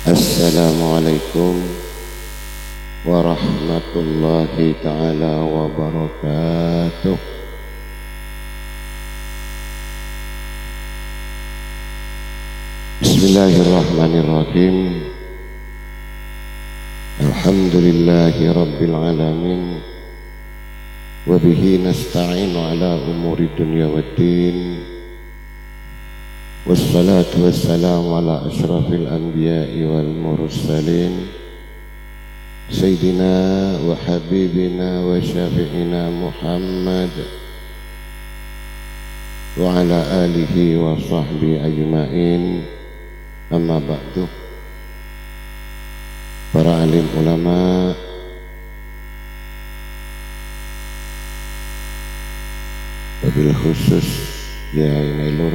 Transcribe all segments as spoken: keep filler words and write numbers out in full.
Assalamualaikum warahmatullahi taala wabarakatuh. Bismillahirrahmanirrahim. Alhamdulillahi rabbil alamin. Wa bihi nasta'inu ala umuri dunya waddin. Wassalatu wassalamu ala asyrafil anbiya'i wal mursalin, sayyidina wa habibina wa syafi'ina Muhammad wa ala alihi wa sahbihi ajma'in. Amma ba'du. Para alim ulama, wabil khusus Kyai Nailur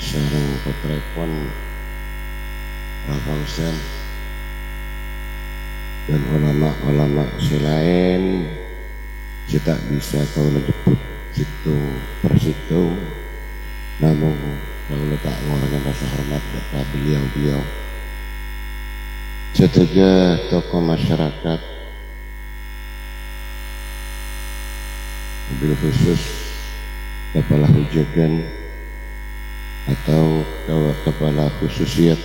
sareng pottrèpon Ra Fauzan, dan ulama-ulama sè laèn sè ta' bisa kaulâ jebbhut sèttong per sèttong, namong kaulâ ta' ngorangè rasa hormat dâ' ka beliau-beliau. Sadhâjâ tokoh masyarakat, wabil khusus kepala hujagan atau ke-, kepala khususiyat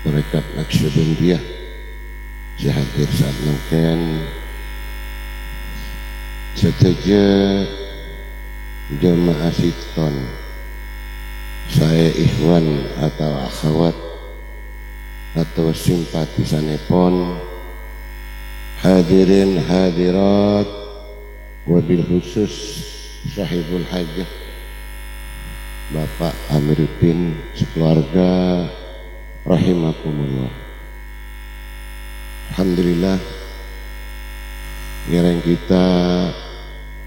Tarekat Naqsyabandiyah sè hadir saat mangkèn, sadhâjâ jamaah sèttong, saè ikhwan atau akhwat, atau simpatisanèpon, hadirin hadirat, wabil khusus sahibul hajah, Bapak Amiruddin sekeluarga, rahimakumullah. Alhamdulillah, ngèrèng kita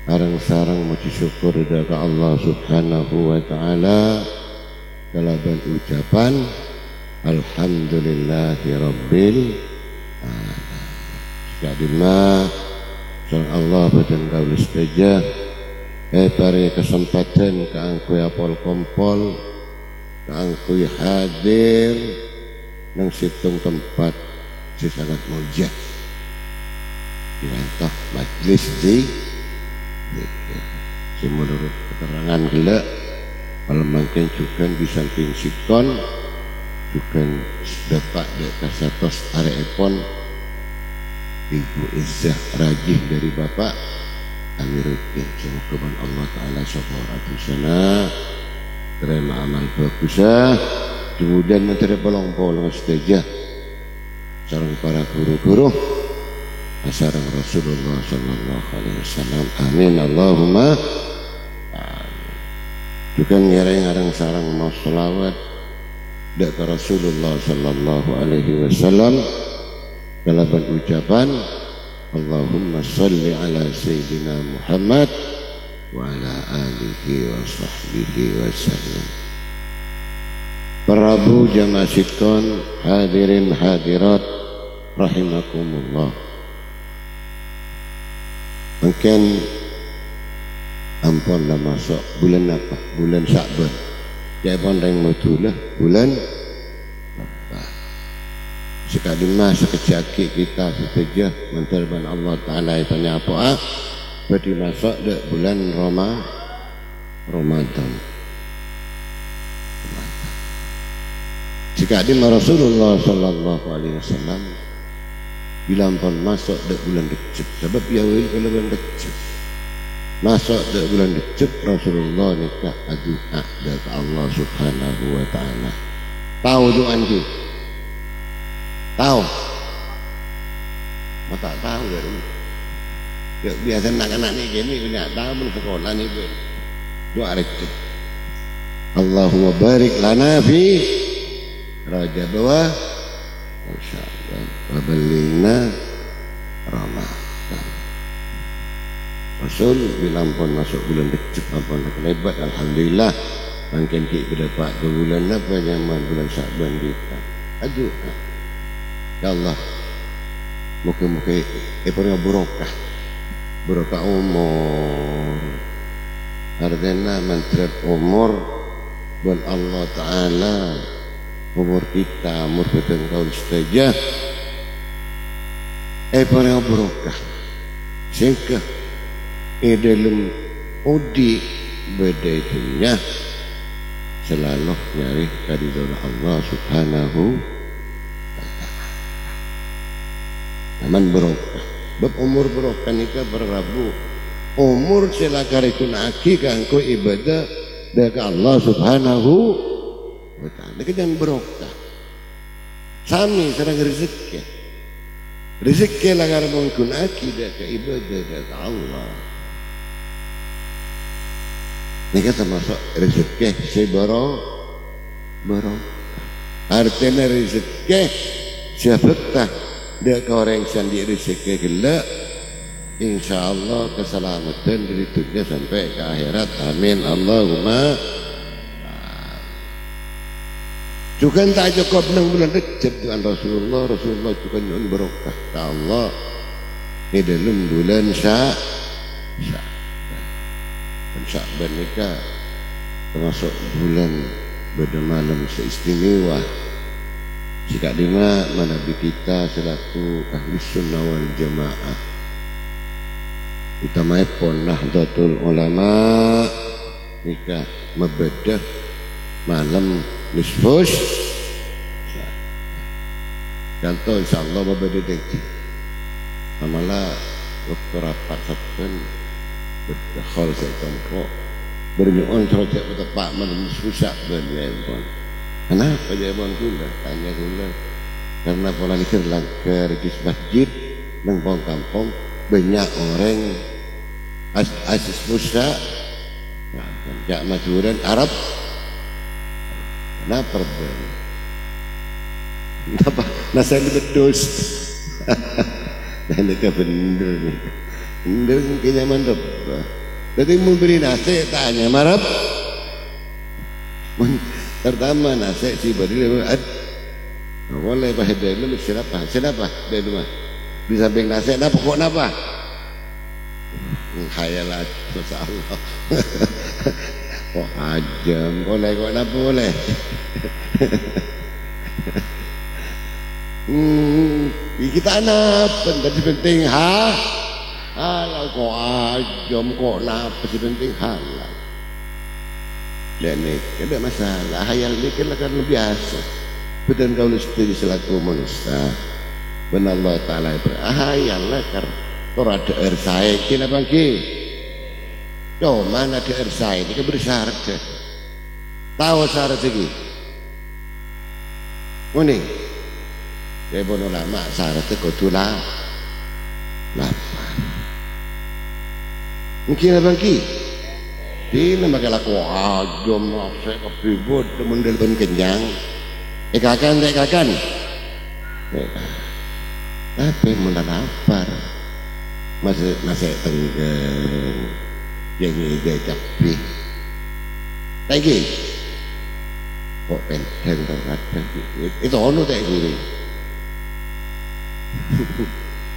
areng-sareng mojhi syukur dâ' ka Allah Subhanahu wa Ta'ala kalabân ucapan, "Alhamdulillahirabbil alamin." Ka'dimma, sareng Allah bhâdhân kaulâ sadhâjâ èparèngè kasempadhân kaangghuy apol-kompol, kaangghuy hadir neng sèttong tempat sè sangat molja. Èyanto majlis di-, dzikir. Sè menurut keterangan ghellâ', malem mangkèn jhughân di samping sèttong, jhughân dâpa' dâ' ka satos arè'èpon Ibu Izzah Rajih dâri Bapak Amiruddin. Semoga bân Allah Ta'ala sapora dhusana, tarèma amal bhâghussa, kemudian menteri polong-polong sadhâjâ. Sareng para ghuru-ghuru, sareng Rasulullah sallallahu alaihi wasallam. Amin, Allahumma amin. Jhughân ngèrèng areng-sareng maos shalawat dâ' ka Rasulullah sallallahu alaihi wasallam kalabân ucapan, "Allahumma shalli ala Sayyidina Muhammad wa ala alihi wa sahbihi wa sallam." Para rabu jamaah sèttong, hadirin hadirat rahimakumullah. Mangkèn ampon la maso' bulân apa? Bulân Sya'ban. Ca'èpon rèng Madhurâ, bulân Sè ka'dimma sakejjhâ' aghi' kita sadhâjâ mandhâr bân Allah Ta'ala èpanyapo'a, bhâdhi maso' dâ' bulân Roma-, Ramadan. Sè ka'dimma Rasulullah sallallahu alaihi wasallam bilâ ampon maso' dâ' bulân Rejjeb, sabâb èawali kalabân Rejjeb. Maso' dâ' bulân Rejjeb, Rasulullah nèka adu'a dâ' ka Allah Subhanahu wa Ta'ala. Tao du'ana ghi? Tao? Ma' ta' tao, ya, Rum? Ya, biyasana na'-kana' nèkè nè' bânnya' tao, mon sakola nè' bân. Du'a Rejjeb. "Allahumma barik lana fi Rajab wa Sya'ban wa ballighna Ramadan." Rasul bilâ ampon maso' bulân Rejjeb, ampon kalèbât, alhamdulillah. Mangkèn ghi' bâdâ pa' dua bulân, napa nyamana bulân Sya'ban kita? Adu'a. Ya Allah, moghâ-moghâ èparèngè barokah. Barokah omor. Artèna mandhâr omor bân Allah Ta'ala Omor kita, omor bâdân kaulâ sadhâjâ èparèngè barokah. Sèngghâ è dhâlem odi' bâdâ è dhunnya, salalu nyarè karidhâna Allah Subhanahu wa Ta'ala. Nyaman barokah. Bab omor barokah nèka para rabu. Omor sè la karè èghuna'aghi kaangghuy ibadah dâ' ka Allah Subhanahu wa Ta'ala. Nèka jhân barokah. Samè sareng rejhekkè. Rejhekkè la karè èghuna'aghi dâ' ka ibadah dâ' ka Allah. Nèka tamaso' rejhekkè sè bâro-, barokah. Artèna rejhekkè sè abhâkta dâ' ka orèng sè andi' rejhekkè ghellâ', insyaallah kasalameddhân dâri dhunnya sampè' ka akhèrat. Amin. Allahumma. Jhughân ta' cokop neng bulân Rejjhep, du'ana Rasulullah, Rasulullah jhughân nyo'on barokah ka Allah è dhâlem bulân Sa-, Sa'ban. Bulân Sa'ban nèka tamaso' bulân bâdâ malem sè istimewa. Sè ka'dimma manabi kita selaku Ahlus Sunnah wal Jamaah, utamaèpon Nahdlatul Ulama, nèka mabâdâ malem nisfus. Kanto insyaallah mabâdâ dhâddhi. Amalla bâkto rapat sabbhân bâdâ hol sè compo'. Bâri' nyo'on soro jhâ' pateppa' malem nisfus sabbhân, yâ ampon. Anapa, yâ ampon, kaulâ? Tanya kaulâ. Karena polana nèka langghâr di masjid, neng pong-kampong, bânnya' orèng as-, asis pulsa. Nah, jhâ' Madhurâna Arab. Napa rebbhân? Napa? Nasè' beddhus. Nah, nèka bhender nèka. Bhender nèka nyaman rebbhân. Dhâddhi mon bâri' nasè' ta' nyaman reb-, Mon pertama nasè' sè bâdâ lewat. Nah, polè pas è dhâlem, "Sè napa? Sè napa?" Dhâlem. Di samping nasè', "Napa, kok napa?" Khayal aja, masyaallah. Kok ajâm, polè, kok napa polè? Hmm, iki ta' napa, sè penting ha-, halal, kok ajâm, kok napa, sè penting halal. Lè' nèka ta' masalah, hayal nèka la kan biyasa. Bhâdhân kaulâ sadhâjâ salaku manossa, bân Allah Ta'ala, hayal la kan tor adhâ'âr saè, ghi napa èngghi? Coma adhâ'âr saè nèka bâri' sarat. Tao sarat èngghi? Onèng. Dhâbuna ulama, sarat kodhu la-, lapar. Èngghi napa èngghi? Dinah makè lako ajâm, nasè' kabbhi bâdâ, mon dhâlem kenyang. Èkakan ta' èkakan? Èkakan. Tapè mon la lapar, nasè', nasè' tèngghâng, jhâ' ngèdâ cabbhi. Ta' èngghi? Kok pèndhâng tao kadhâng. Ètono ta' èghuri.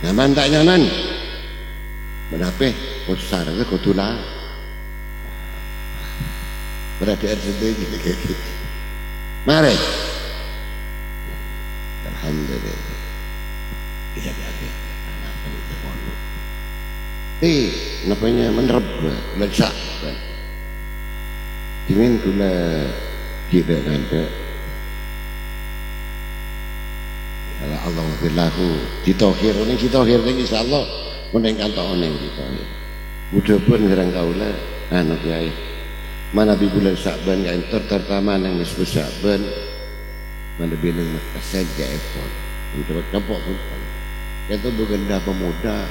Nyaman ta' nyaman? Mènapè, posarana kodhu la-, Berarti ada sedih gitu, kayak gitu. Mari. Alhamdulillah. Tidak ada. Anak itu kono. Eh, napanya menerba, bulan Sya'ban. Dingin gula tidak ada. Kalau Allah maghfir lahu, ditohir, ini ditohir, ini insyaallah, mending kanto ini ditohir. Mudhâ-mudhâ sareng kaulâ, anu, Kyaè. Manabi bulân Sya'ban ka'ènto, terutama neng nisfu Sya'ban, manabi neng Mekkah sadhâjâèpon. Neng tempo-tempo bhunten. Ka'ènto bâgândhâ pemuda,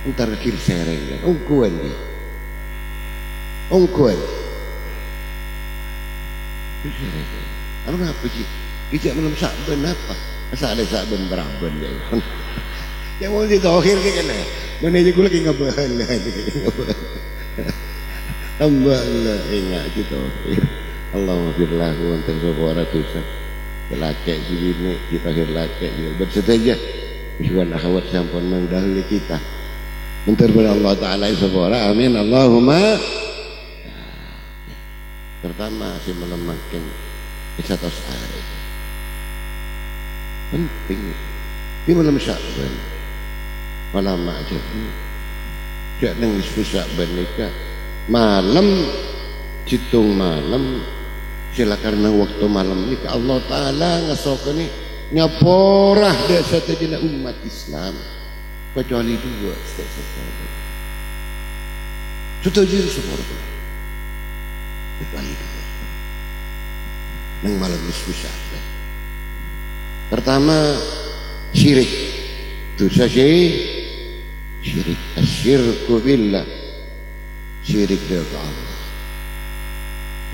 entar ghil sèrèng, kan? Ongghuwân, ghi. Ongghuwân. Ghil sèrèng. Anu, napa, Ji? Ghijâ malem Sya'ban, napa? Asalla Sya'ban paraban, ya. Yang mau ditohir ki kene. Mene iku lagi ngebahal, lagi ngebahal. Tambah la enga' ditohir. Allahumma fir lahu wa anta sapa ora dosa. Lakè' sè binè' ditohir lakè' ya. Buat sadhâjâ. Ikhwan akhwat sampun mendahului kita. Mentor pada Allah Ta'ala sapa ora. Amin. Allahumma. Pertama, sè malem mangkèn, satos arè. Penting. Di malem Sya'ban. Ulama ajhâbu. Jhâ' neng nisfu Sya'ban nèka malem, sèttong malem, sè la karna bâkto malem nèka Allah Ta'ala ngasokanè nyapora dâ' sadhâjâna ommat Islam. Kecuali dua, sè sapora. Sadhâjâ sapora. Kecuali dua. Neng malem nisfu Sya'ban. Pertama, syirik. Dosa syi-, syirik. Asyirku billah. Syirik dâ' ka Allah.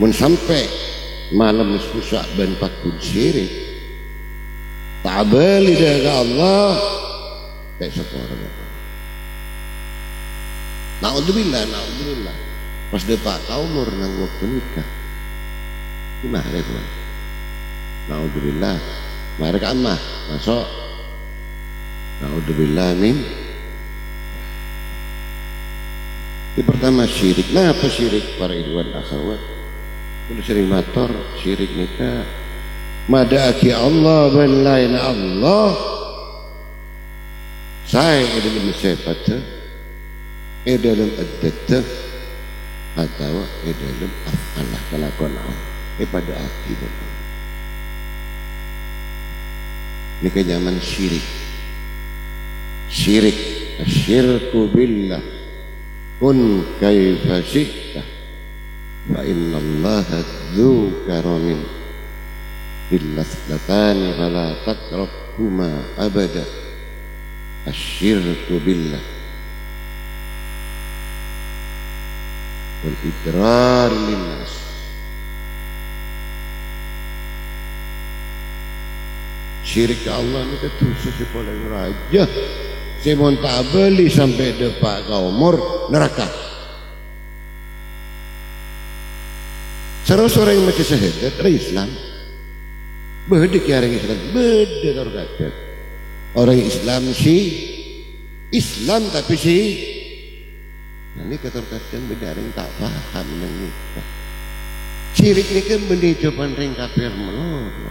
Mon sampè' malem nisfu Sya'ban pagghun syirik, ta' abâli dâ' ka Allah, ta' sapora. Naudzubillah, naudzubillah. Pas dâpa' ka omor neng bâkto nèka. Gimana, Bu? Naudzubillah. Marè ka amma, maso'. Naudzubillah min. Yang pertama syirik. Napa syirik, para ikhwan akhwat? Kaulâ serrèng mator, syirik nèka madhâ'aghi Allah bân laènna Allah. Saè è dâlem sèpatta, è dâlem addatta, otabâ è dâlem af'alla, kalakowan Allah, èpadhâ'aghi bân Allah. Nèka nyamana syirik. Syirik, asyirku billah, kun kaifa syi'ta. Fa innallaha dzu karamin. Illa tsnatani fala taqrabhuma abada. Asyirku billah. Wal idrar linnas. Syirik ka Allah nèka dosa sè palèng rajâ. Sè mon ta' abâli sampè' dâpa' ka omor naraka. Saros orèng maca syahadat, orèng Islam. Bâdâ kèya orèng Islam, bâdâ tor kadhâng. Orèng Islam sè Islam tapè sè, nah, nèka tor kadhâng bâdâ orèng ta' paham neng nèka. Syirik nèka bânnè jhâbhâna orèng kafir malolo.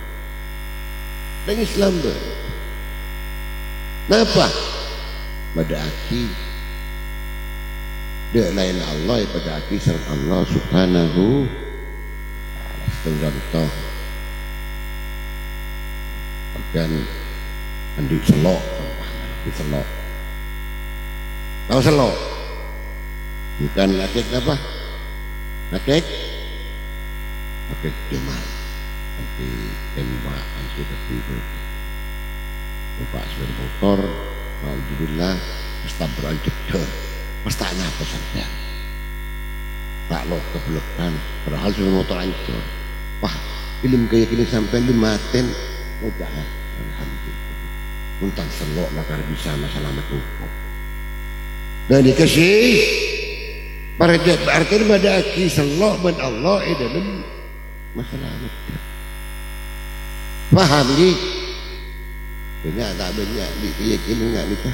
Orèng Islam bâdâ. Napa? Padhâ'aghi. Dâ' laènna Allah èpadhâ'aghi sareng Allah Subhanahu wa Ta'ala. Sèttong conto. Sampèyan andi' sello', andi' sello'. Tao sello'? Bukan akèk napa? Akèk? Akèk Jamal. Anti tembak, anti tertidur. Numpak sepeda motor, naudzubillah, pas tabrakan jedar. Pas ta' napa sampèyan. Ta' lo' kebelekan, padahal sepeda motor ancor. Wah, è dâlem kayakinan sampèyan dâ' matèn. Oh, dah, alhamdulillah. Mon tang sello' lakar bisa masalamet engko'. Nah, nèka sè parjâ-, artèna padhâ'aghi sello' bân Allah è dâlem masalamet. Paham, ghi? Bânnya' ta' bânnya', di-, kayakinan nga' nèka.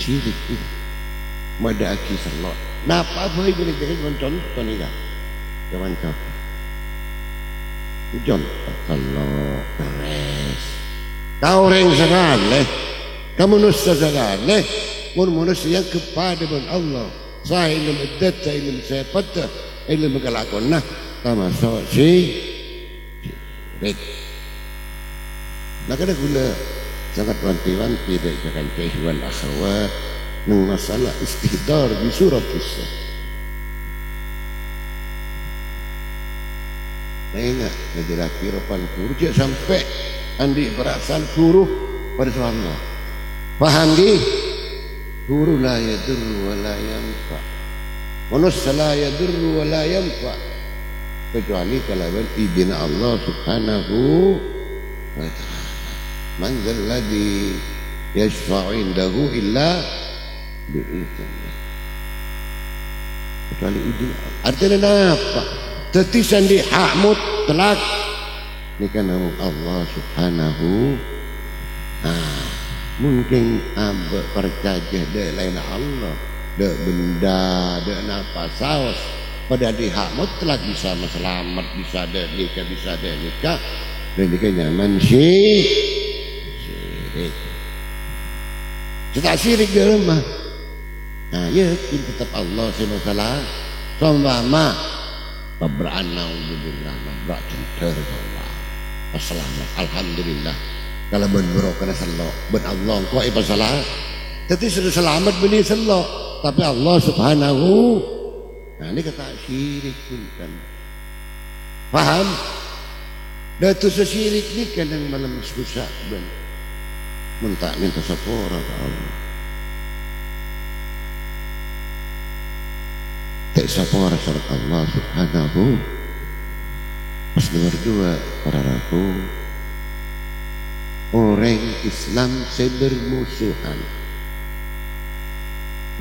Syirik, ghi. Padhâ'aghi sello'. Napa bhâi ghâllu, jhâ' conto nèka. Jhâ' conto. Conto, sello', kerrès. Ka orèng sakalè, ka manossa sakalè, mon manossa èangghep padâ bân Allah, saè è dâlem addat, saè è dâlem sèpat, è dâlem kalakowanna, tamaso' sè syirik. Makana kaulâ sanget wanti-wanti dâ' ka kanca ikhwan akhwat neng masalah istihdar bi suratis syirk. Enga', ngajhârraghi ropan ghuru, jhâ' sampè' andi' parasaan ghuru padâ sowalla. Paham, ghi? Ghuru la yadurru wa la yanfa'. Manossa la yadurru wa la yanfa'. Kecuali kalaban idinna Allah Subhanahu wa Ta'ala. Man dzalladzi yasyfa'u indahu illa bi idznih. Kecuali idin Allah. Artèna napa? Dhâddhi sè andi' hak mutlak nèka namong Allah Subhanahu. Nah, mungkin abâ' parcajâ dâ' laènna Allah, dâ' benda, dâ' napa saos. Padahal dhâ' hak mutlak bisa masalamet, bisa dhâ' nèka, bisa dhâ' nèka. Dhâ' nèka nyamana si-, sirik. Sè ta' sirik dhâ' remma. Nah, yakin tetep Allah sè masalah. Sompama, tabra'an, naudzubillah, nabrak jendher, sompama. Pas salamet, alhamdulillah. Kalabân barokana sello', bân Allah engko' èpasala-, dhâddhi sè salamet bânnè sello', tapè Allah Subhanahu. Nah, nèka ta' sirik, bhunten. Paham? Dhâddhi sè sirik nèka neng malem Isbu Sya'ban. Mon ta' mènta sapora ka Allah. Ta' sapora sareng Allah Subhanahu. Pas nomor dua, para rabu. Orèng Islam sè bermusuhan.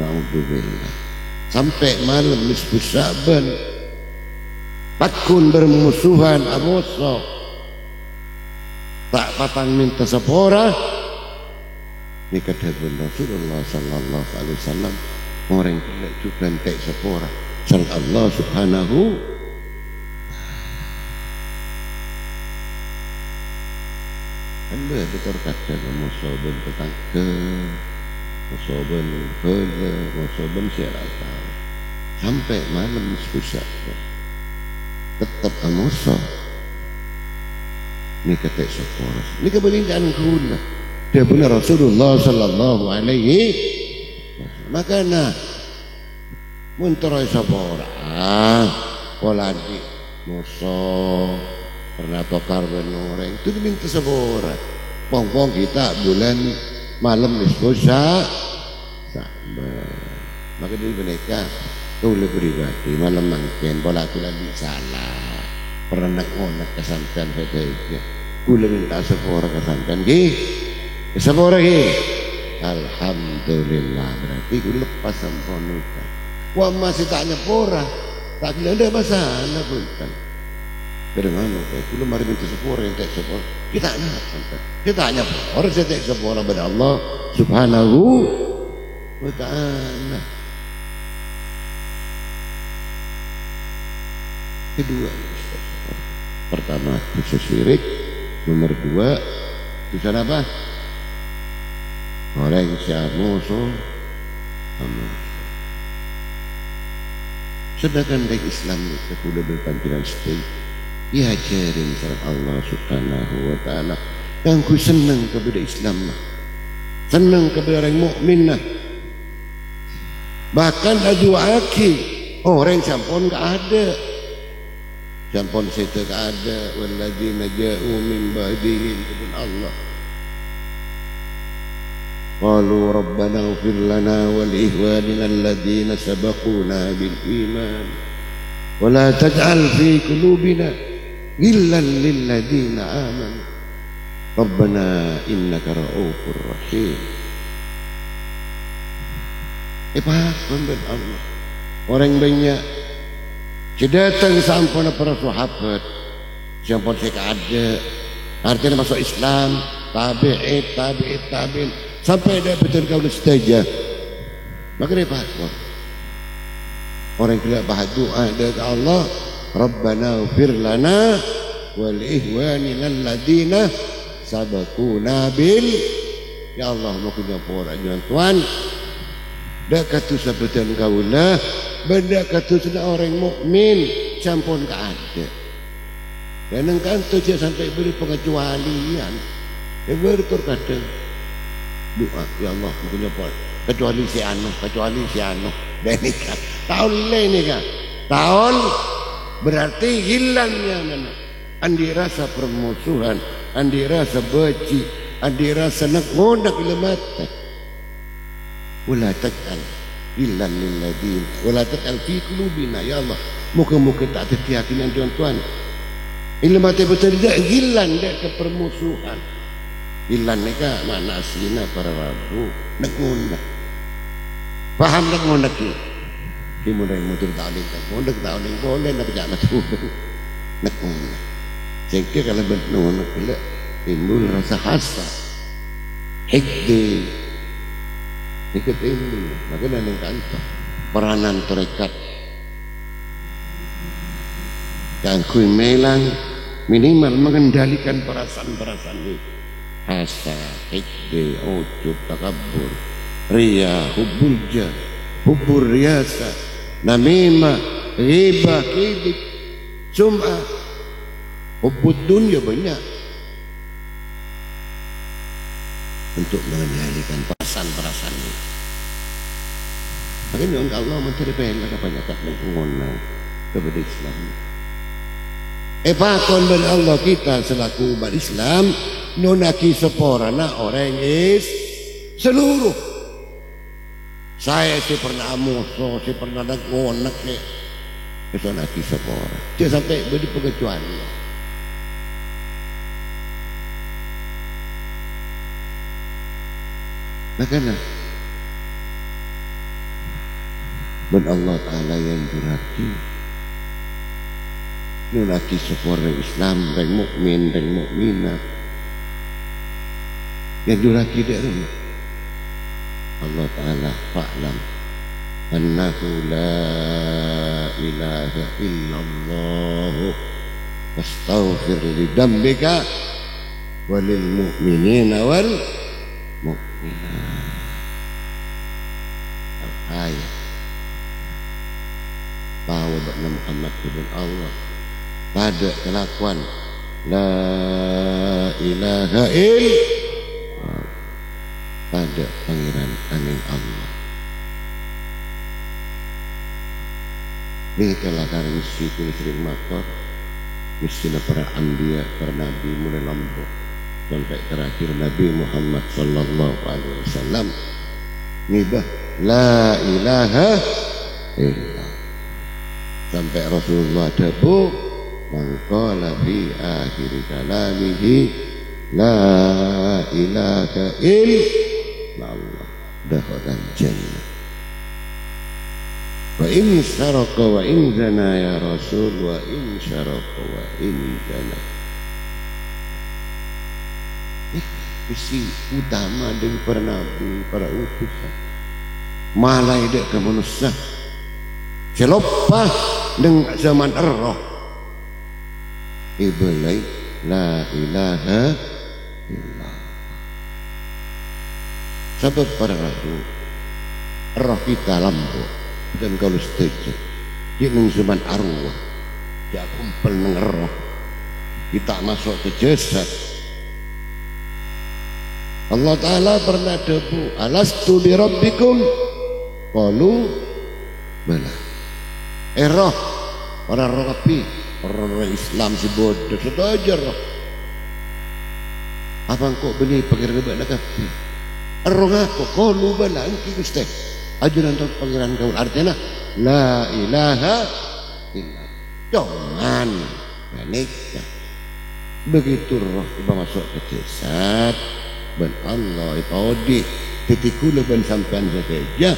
Naudzubillah. Sampè' malem Isbu Sya'ban. Pagghun bermusuhan, amoso. Ta' patang mènta sapora. Nèka dhâbuna Rasulullah sallallahu alaihi wasallam, orèng ghellâ' jhughân ta' sapora sareng Allah Subhanahu. Kan bâdâ tor kadhâng moso bân tatangghâ, moso bân bhâlâ, moso bân sè ra tao. Sampè' malem Isbu Sya'ban. Tetep amoso. Nèka ta' sapora. Nèka bâli ca'na ghulâ. Dhâbuna Rasulullah sallallahu alaihi wasallam. Makana, mon terro sapora, pola andi' moso, pernah tokar bân orèng, itu diminta sapora. Pong-pong kita bulan malem Isbu Sya-, Sa'ban. Maka dhâri panèka, kaulâ pribadi, malem mangkèn, pola kaulâ andi' sala. Pernah nek-ngonek ka sampèyan sadhâjâ. Kaulâ mènta sapora ka sampèyan, ghi? Sapora, ghi? Alhamdulillah, berarti kaulâ lepas sampèyan nèka. Wa' ma' sè ta' nyapora, ta' ghi' adâ' masalah, bhunten. Kadhâng anu, kaè, kaulâ marè mènta sapora, ente' sapora. Kita' napa sampèyan? Kita' nyapora, sè ta' sapora bân Allah Subhanahu wa Ta'ala. Kedua, pertama, dosa syirik. Nomor dua, dosa apa? Orèng sè amoso, amoso. Sedangkan rèng Islam nèka kaulâ bân panjhennengngan sadhâjâ èajhâri sareng Allah Subhanahu wa Ta'ala kaangghuy senneng ka bâdâ Islamma, senneng ka bâdâ orèng mukminna. Bahkan adu'aaghi orèng sè ampon kaadâ'. Sè ampon sèdhâ kaadâ', "Walladzina ja'u min ba'dihim," ca'èpon Allah. "Qalu rabbana ighfir lana wa li ikhwanina alladzina sabaquna bil iman. Wa la taj'al fi qulubina ghillan lil ladzina amanu." Rabbana innaka ra'ufur rahim. Èpakon bân Allah. Orèng bânnya' sè dâteng saamponna para sahabat, sè ampon sè kaadâ', artèna maso' Islam, tabi'in, tabi'it tabi'in, sampè' dâ' bâdân kaulâ sadhâjâ. Maka rèpot. Orèng ghellâ' pas adu'a dâ' ka Allah, "Rabbana ighfir lana wa li ikhwanina alladzina sabaquna bil," ya Allah, moghâ nyapora, Jhâ' Towan, dâ' ka dosa bâdân kaulâ, bân dâ' ka dosana orèng mukmin sè ampon kaadâ'. Kennèng kanto jhâ' sampè' bâdâ pangacuwalian. È bâdâ tor kadhâng du'a, "Ya Allah, moghâ nyapora, kacuwali sè anu, kacuwali sè anu." Dâ' nèka, ta' ollè nèka. Ta' ollè, berarti ghillan nyamana. Andi' rasa permusuhan, andi' rasa bâji', andi' rasa nèk-ngonèk ghellâ' matè. "Wa la taj'al ghillan lil ladzina, wa la taj'al fi qulubina," ya Allah, moghâ-moghâ ta' dhâddhiyâghi, Jhâ' Towan, è ghellâ' matè bâdâna ghillan, dâ' ka permusuhan. Ghillan nèka ma'na asllina para rabu, nèk-ngonèk. Paham nèk-ngonèk, ghi? Ghi mon rèng Madhurâ ta' onèng nèk-ngonèk, ta' onèng polè, nèk ca'na Madhurâ. Nèk-ngonèk. Sèngghâ kalabân nèk-ngonèk ghellâ' timbul rasa hasad. Hikdi. Nèka timbul. Maka nèng kanto. Peranan tarekat. Kaangghuy mèlang, minimal mengendalikan perasaan-perasaan itu. Hasad, hiqd, ujub, takabbur, riya, hubbul jah, hubbur riyasah, namimah, ghibah, kidhib, sum'ah, hubbud dunya banyak. Untuk mengendalikan perasaan-perasaan ini. Makanya, ya Allah, mencari pèlang kebanyakan lingkungan ka bâdâ Islam. Èpakon bân Allah kita selaku umat Islam, nyo'onnaghi saporana orèng Is-, seluruh. Saè sè pernah amoso, sè pernah nèk-ngonèk, sè èsonnaghi sapora. Jhâ' sampè' bâdâ pangacuwalian. Makana, bân Allah Ta'ala èanjurraghi nyo'onnaghi sapora Islam, rèng mukmin, rèng mukminat. Èanjurraghi dâ' remma. Allah Ta'ala, "Fa'lam annahu la ilaha illallah, wastaghfir li dzambika walil mu'minina wal mu'minat." Al-ayat. Tao bâ'na Muhammad, dhâbuna Allah. Tadâ' kalakowan. La ilaha ill-, tadâ' Pangèran angèng Allah. Nèka la karèng sè kaulâ serrèng mator, mèssèna para anbiya, para nabbhi molaè lambâ' sampè' terakhir Nabbhi Muhammad sallallahu alaihi wasallam ngibâ la ilaha illallah. Sampè' Rasulullah adhâbu, "Man qala fi akhiri kalamihi la ilaha illallah dakhalal jannah. Wa in saraqa wa in zana, ya Rasul, wa in saraqa wa in zana." Eh, mèssè utama dâri para nabbhi, para utusan. Malaè dâ' ka manossa sè loppa neng zaman erroh. Èbâlâi la ilaha illallah. Sabâb para rabu, erroh kita lambâ', bhâdhân kaulâ sadhâjâ, ghi' neng zaman arowa, ghi' akompol neng erroh, ghi' ta' maso' ka jasad. Allah Ta'ala pernah adhâbu, "Alastu bi rabbikum?" Qalu, "Bala." Erroh, ora erroh kabbhi. Erroh Islam sè bâdâ, sadhâjâ erroh. "Apa engko' bânnè Pangèranna bâ'na kabbhi?" Erroh ngako, "Qalu bala, èngghi, Ghustè. Ajunan to Pangèran kaulâ." Artèna, la ilaha illallah. Coman, ghânèka. Begitu roh èpamaso' ka jasad, bân Allah èpaodi', dhâddhi kaulâ bân sampèyan sadhâjâ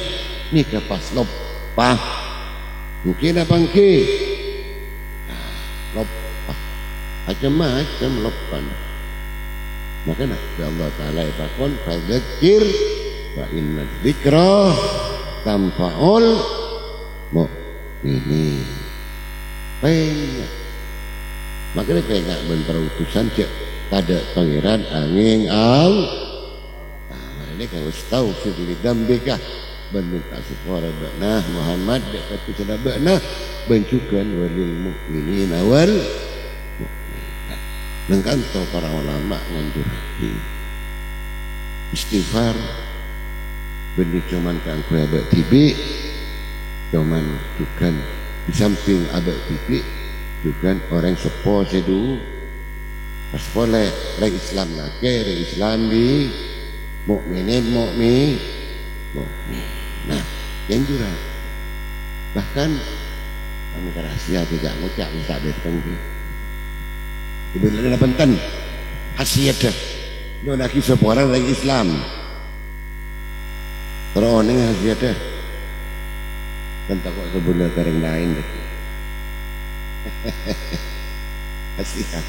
nèka pas loppa. Èngghi napa èngghi? Nah, loppa. Macem-macem loppana. Makana, bi' Allah Ta'ala èpakon, "Fadzakir fa inna dzikra tanfa'ul mu'minin." Pènga'. Makana pènga' bân para utusan jhâ' tadâ' Pangèran angèng Allah. Nah, marèna ka, "Wastaghfir li dzambika," bân mènta sapora bâ'na, Muhammad, dâ' ka dusana bâ'na, bân jhughân walil mu'minina wal mu'minat. Neng kanto para ulama nganjurraghi istighfar, bânnè coman kaangghuy abâ' dhibi', coman jhughân è sampèng abâ' dhibi', jhughân orèng seppo sè du-, pas polè, rèng Islam lakè', rèng Islam bi-, mukminin mukmi-, mukminah. Èanjurraghi. Bahkan, kami kerahasiya tidak ngucap, bisa bertengger. Ibu lain apa enten? Hasiyadda. Nyo'onnaghi sapora rèng Islam. Terro onèng hasiyadda. Kan tako' sabulâ ka rèng laèn, dâ. Hasiyadda.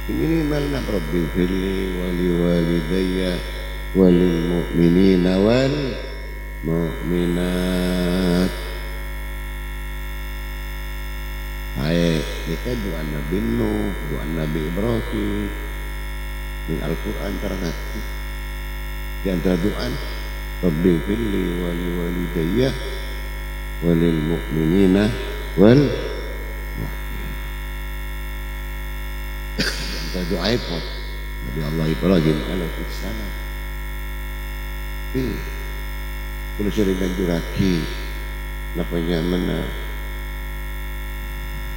Minimal na, "Rabbighfirli wa liwalidayya wa lil mu'minina wal mu'minat. Aè, nèka du'a Nabi Nuh, du'a Nabi Ibrahim. Neng Al-Qur'an terangaghi. Di antara du'a, "Rabbighfirli wa liwalidayya wa lil mu'minina wal mu'minat." Di antara du'aèpon Nabi Allah Ibrahim alaihissalam. Iyâ. Kaulâ serrèng nganjurraghi, napa nyamana,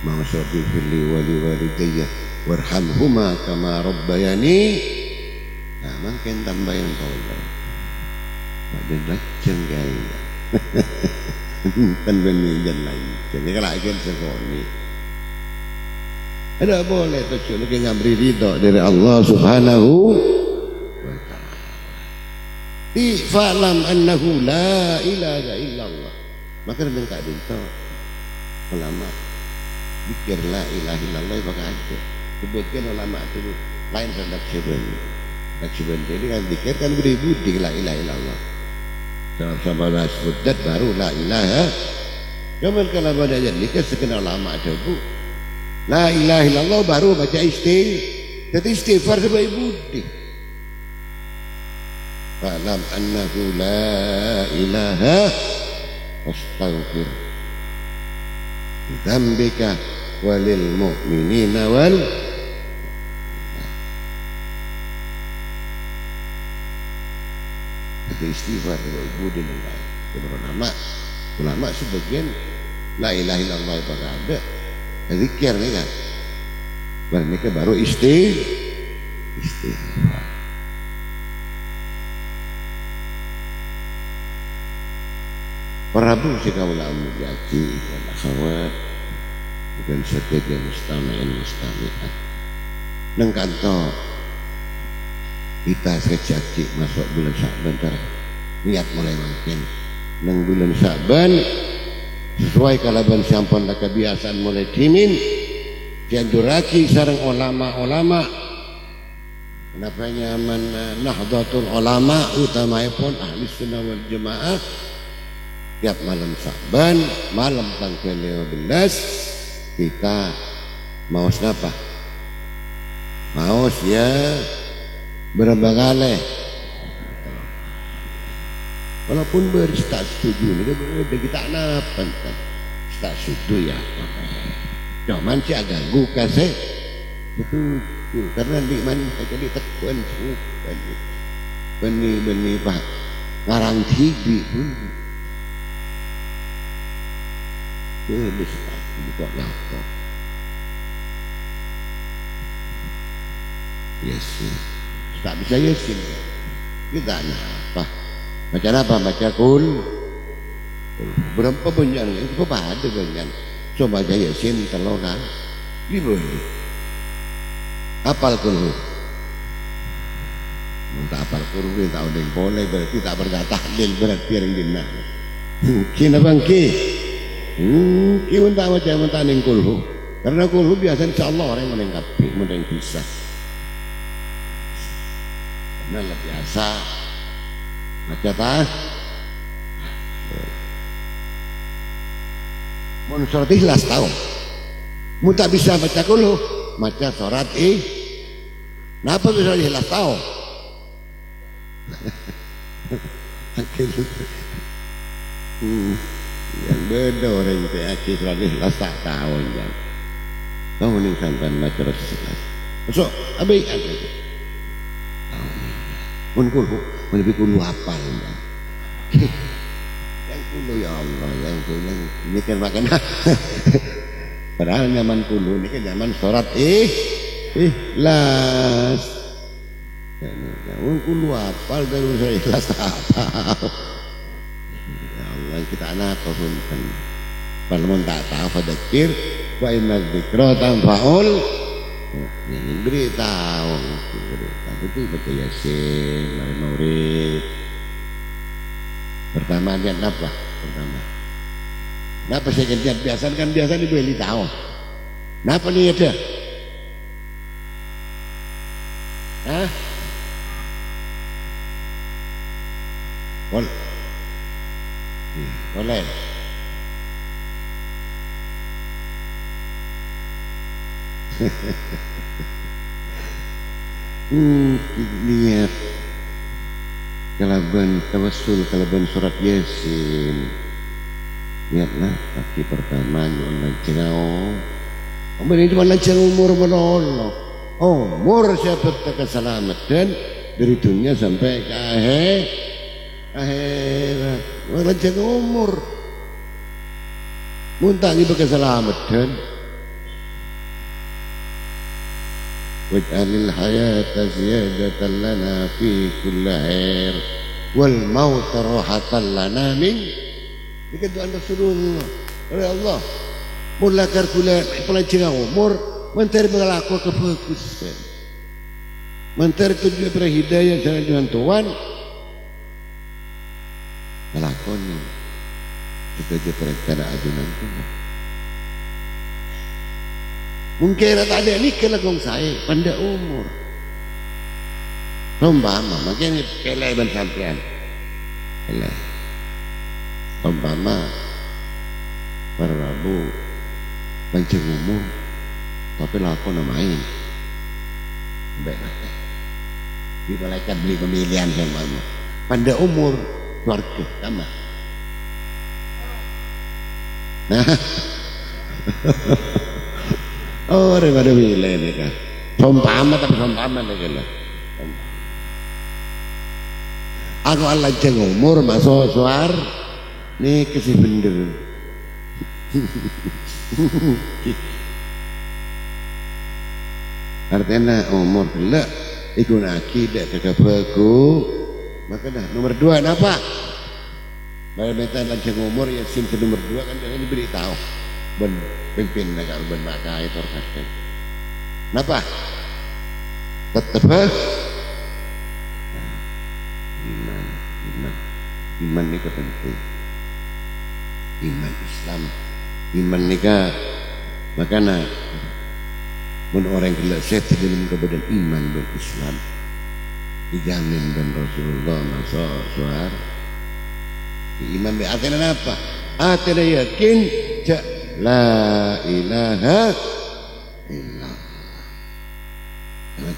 maos, "Rabbighfirli wa liwalidayya warhamhuma kama rabbayani." Nah, mangkèn tambâi polè. Bâdhân lajâng, kaè. Enten bânnè jân lajâng. Nèka la kèn sekonè'. Adâ' polè tojjhuna kèng ngabri ridho dâri Allah Subhanahu wa Ta'ala. Ti fa'lam annahu la ilaha illallah. Maka neng ka'dinto ulama dzikir la ilaha illallah pakaadâ'. Sabâgiyân ulama dulu laèn sareng Naqsyabandi. Naqsyabandi ini kan dzikir kan budi-budi la ilaha illallah. Sabab sampè' sebuddhât baru la ilaha. Cuman kalabân ajâ nèka sakenna ulama dhâbu, la ilaha illallah baru maca isti-, dhâddhi istighfar sabâgiyân budi. Fa'lam annahu la ilaha, wastaghfir dzambika walil mu'minina wal. Dhâddhi istighfar, Bapak Ibu, dinengkaè. Cuma ulama, ulama sabâgiyân la ilaha illallah pakaadâ', dzikir nèka. Bârâ' nèka baru isti-, istighfar. Para rabu sè kaulâ amoljâ'aghi, ikhwan akhwat, bân sadhâjâ mustami'in mustami'at. Neng kanto kita sakejjhâ' aghi' maso' bulân Sya'ban, tarè. Niyat molaè mangkèn. Neng bulân Sya'ban, sesuai kalabân sè ampon la kabiyasaan molaè dhimèn, dianjurraghi sareng olama-olama, napa nyamana Nahdlatul Ulama, utamaèpon Ahli Sunnah wal Jamaah, tiap malem Sya'ban, malem tangghâl lèma bellâs, kita maos napa? Maos, yâ, bârâmpa kalè? Walaupun bâri' sè ta' setuju, nèka bâdâ kita napa, enten? Sè ta' setuju, yâ, apa? Cuman sè aghânggu ka sè setuju, karena di mana kacali tekkuan bukan. Bânnè, bânnè, Pak. Ngarang dhibi' pun. Tulis, Pak. Buka laptop. Yasin. Tak bisa Yasin, kan? Kita napa? Maca napa? Maca kul. Bârâmpa bânnya'na? Èngko padâ bânnya'na. Soma jâ Yasin tello kalè. Ghibâ. Apal kulhu? Mon ta' apal kulhu, ta' onèng polè, berarti ta' pernah tahlil, berarti orèng dinna'. Ènggi napa ènggi? Ènggi mon ta' maca, mon ta' nèng kulhu. Karena kulhu biasa insyaallah orèng onèng kabbhi, mon orèng bisa. Karena la biasa maca ta-, Mon surat Ikhlas tao. Mon ta' bisa maca kulhu, maca surat I-, napa surat Ikhlas tao? Hmm. Yang bâdâ orèng tè'aghi surat Ikhlas ta' tao, ya. Tao nèng sampèyan maca surat Ikhlas. Masuk, abi, abi. Tao nèng. Mon kulhu, mon lebih kulhu apal, ya. Yang kulhu, ya Allah, yang kulhu, yang ini kan makanya. Padahal nyaman kulhu, ini kan nyaman surat ih, Ikhlas. Ya, ya, wong kulhu apal, tapi surat Ikhlas ta' apal. Ya Allah, kita anak apa pun kan. Padahal mon ta' tao, fadzakir, fa inna dzikra tanfa'ul. Ya, ini beri tahu, beri tahu. Itu baca Yasin, mari maulid. Pertama niat napa? Pertama. Napa sè niat biasa kan biasa dibeli tahu. Napa niatnya? Hah? Pol-, Polè. Hmm, niyat kalabân tawassul kalabân sorat Yasin. Niyat la, pagi pertama nyo'on lanjhângnga o-, omor ini cuma lanjhângnga omor malolo. Omor sè abhâkta kasalameddhân dhâri dhunnya sampè' ka ahe-, aherat. Wah, lanjhângnga omor. Mon ta' ngibâ kasalameddhân. Waj'alil hayata ziyadatan lana fi kulli khair, wal mauta rahatan lana min. Nèka du'ana Rasulullah. "Ya Allah, mon lakar kaulâ èpalanjhângnga omor, mandhâr ngalako kabhâghusân. Mandhâr tunju'è parèng hidayah sareng Tuhan, ngalakonè sadhâjâ parèntana ajunan kaulâ." Mungkin ta' adâ' nèka langkong saè, pandâ' omor. Sompama, mangkèn pèlè bân sampèyan. Pèlè. Sompama, para rabu, panjhâng omor, tapè lakona maèn. Bâ' matè. Bi' malaèkat bâli pamilèyan sè mama. Pandâ' omor, sowarghâ, kamma. Nah. Oh, rè padâ milè nèka. Sompama, tapè sompama nèka lho. Aku alanjhâng omor maso' sowar-, nèka sè bhendher. Artèna omor ghellâ' èghuna'aghi dâ' ka kabhâghu. Makana nomer dua napa? Bârâmèta lanjhâng omor, Yasin sè nomer dua kan dhâddhi bâri' tao bân pimpinna karo bân makaè tor kakè. Napa? Tettep, eh? Iman, iman. Iman nèka penting. Iman Islam. Iman nèka makana Mon orèng ghellâ' sèdhâ dâlem kabâdâ'ân iman bân Islam, èjhâmin bân Rasulullah maso' sowar-, iman bân atèna napa? Atèna yakin jâ' la ilaha illallah.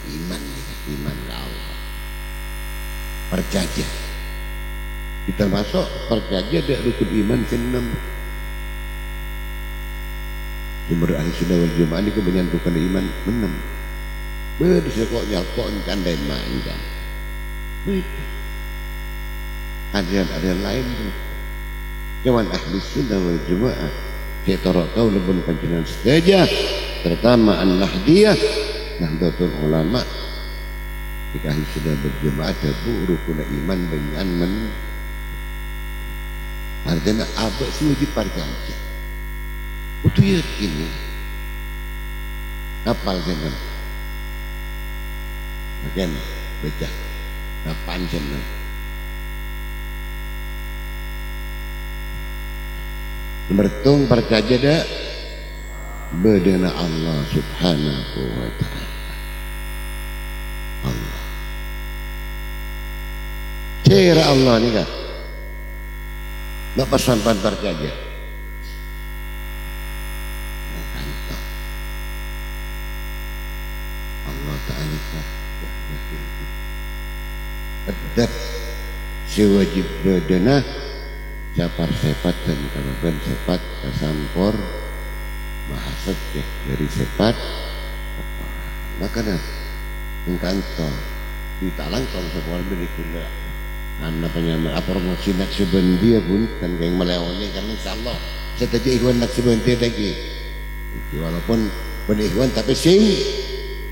Iman, iman ka Allah. Parcajâ. Kita maso' parcajâ dâ' rukun iman sè ennem. Sè menurut Ahli Sunnah wal Jamaah nèko bânnya'an rukun iman ennem. Bâdâ sè ko' nyalpo' èngkan dâ' emma' èngkan. Bâdâ. Adhân-adhân laèn, bro. Coma Ahli Sunnah wal Jamaah sè toro' kaulâ bân panjhennengngan sadhâjâ, terutama An-Nahdiyah, Nahdlatul Ulama. Nèka Ahli Sunnah wal Jamaah dhâbu rukun iman bânnya'an men-, artèna abâ' sè wajib parcajâ. Kodhu yakin, ya. Apal sènten? Mangkèn, bâca. Apal sènten? Nomer settong, parcajâ dâ' bâdâna Allah Subhanahu wa Ta'ala. Allah. Sèra Allah nèka. Ma' pas sampèyan parcajâ. Nèka Allah Ta'ala ka-, Dzat sè wajib bâdâna Saparsèpadhân kalabân sèpat kasampor, maha sèccè dhâri sèpat. Makana, engkanto, dita langkong sakola bânnè ghulâ. Ana panyama, apromosi Naqsabandiyah, bhunten, kèng malè onèng, karna insyaallah sadhâjâ ikhwan Naqsabandiyah dhâggi'. Iki walaupun bânnè ikhwan, tapè sim-,